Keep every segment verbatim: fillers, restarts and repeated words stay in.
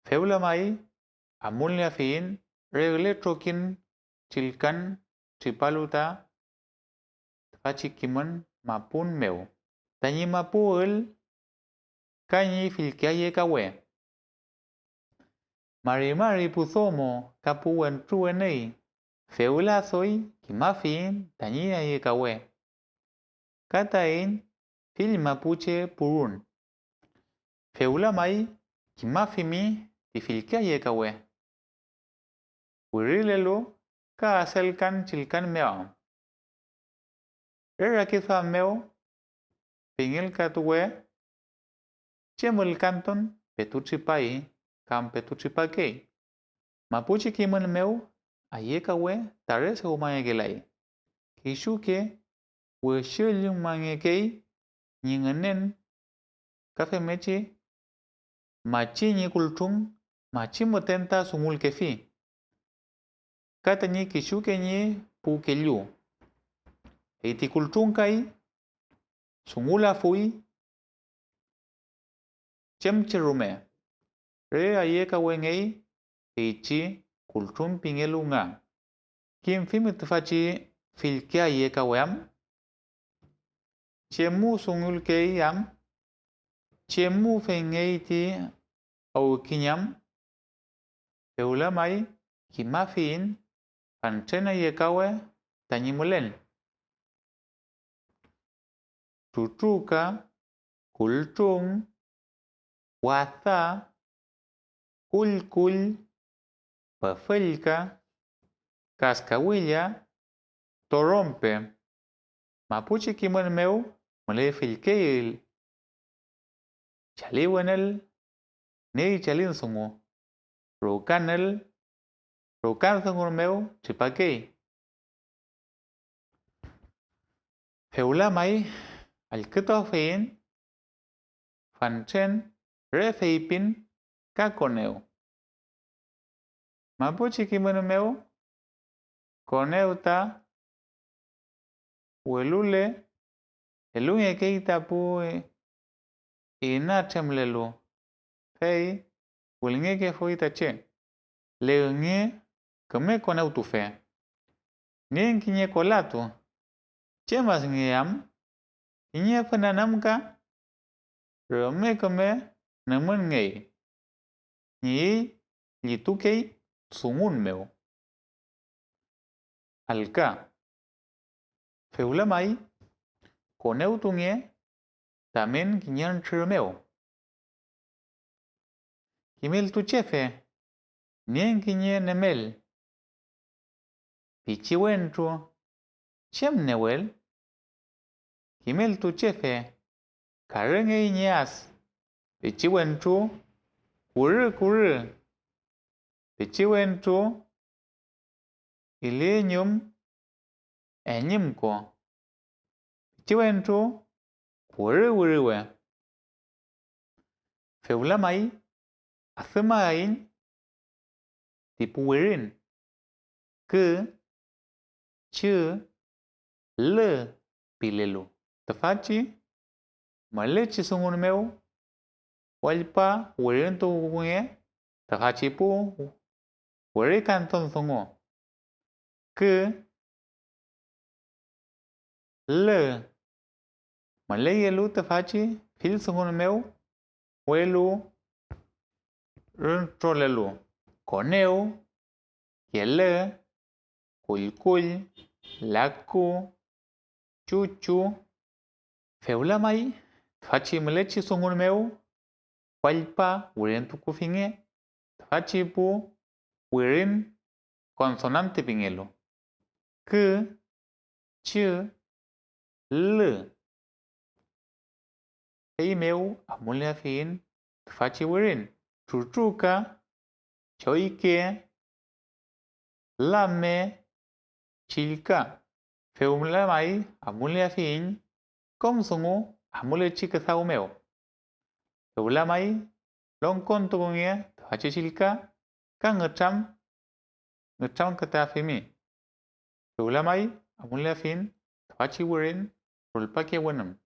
Fewla may, amulnieafiyiñ regle trokiñ chillkan tripalu ta tüfachi kimün mapun mew tañi mapu ül ka ñi fillke ayekawe. Mari mari pu domo ka pu wentru wenüy, fewla doy kimafiyiñ tañi ayekawe ka taiñ fill mapuche purun. Fewla may kimafimi ti fillke ayekawe wirilelu ka adelkan chillkan mew am. Re rakiduam mew pingelkatuwe chem ülkantun petu tripay kam petu tripakey. Mapuche kimün mew ayekawe ta re dewmangekelay. Kisuke wüxüllmangekey ñi ngünen ka femngechi machi ñi kultrun machi müten ta dungulkefi ka tañi kisuke ñi pu kellu. Fey ti kultrun kay dungulafuy chem che rume, re ayekawengey feychi kultrun pingelu nga. ¿Kimfimi tüfachi fillke ayekawe am? ¿Chem mu dungulkey am? ¿Chem mu feyngey ti awkiñ am? Fewla may kimafiyiñ fentren ayekawe tañi mülen: trutruka, kultrun, wada, kullkull, püfüllka, kaskawilla, torompe. Mapuche kimün mew müley fillke ül, chaliwenel, niey chalin dungu, rukanel, rukan dungun mew tripakey. Fewla may allkütuafiyiñ fentren re feypin ka konew. Mapuche kimün mew konew ta welule elungekey ta pu inatremlelu, fey wülngekefuy ta che. Legnge küme konewtufe. Nien kiñe kolatu. ¿Chem asngey am? Kiñe fün anümka rume küme nümünngey. Ñi üy llitukey dungun mew. Alka. Fewla may, konewtunge tamen kiñentrür mew. Kimeltuchefe, nien kiñe nemel. Pichiwentru, ¿chem newel? Kimeltuchefe, karüngey ñi as. Pichiwentru, kurü kurü. Pichiwentru, ilieñum, eñümko. Pichiwentru, kurü würiwe. Fewla may, adümaiñ ti pu wirin kü, chü, lü pilelu. Tüfachi mülechi dungun mew wallpa wirintukunge tüfachi pu wirikantun dungu: kü, lü. Müleyelu tüfachi fill dungun mew, welu rüntrolelu: konew, yelü, kullkull, laku, chuchu. Fewla may, tüfachi mülechi dungun mew wallpa wirintukufinge tüfachi pu wirin konsonante pingelu: kü, chü, lü. Feymew amuleafiyiñ tüfachi wirin: trutruka, choyke, lame, chillka. Fewla may amuleafiyiñ kom dungu amulechi küdaw mew. Fewla may longkontukunge tüfachi chillka ka ngütram, ngütramkütafimi. Fewla may amuleafiyiñ tüfachi wirin rulpakewünüm.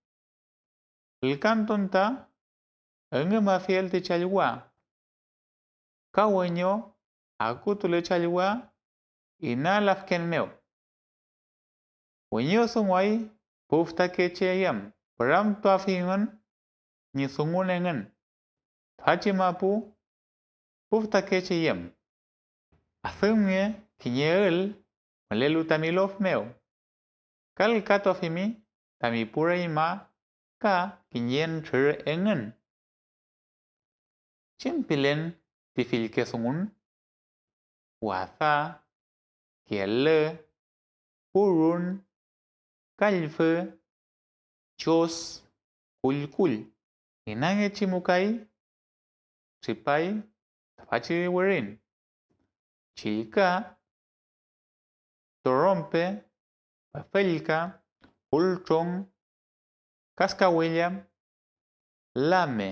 Ülkantun ta üngümafiel ti challwa. ka weño akutule challwa ina lafken mew. Weño dunguay pu fütakeche yem, püramtuafimün ñi dungun engün tüfachi mapu pu fütakeche yem. Adümnge kiñe ül mülelu tami lof mew, ka ülkatuafimi tami pu reñma ka kiñentrür engün. ¿Chem pilen ti fillke dungun? Wada, kelü, purun, kallfü, chos, kullkull. Inangechi mu kay tripay tüfachi wirin: chillka, torompe, pefellka, pultrong, kaskawilla, lame,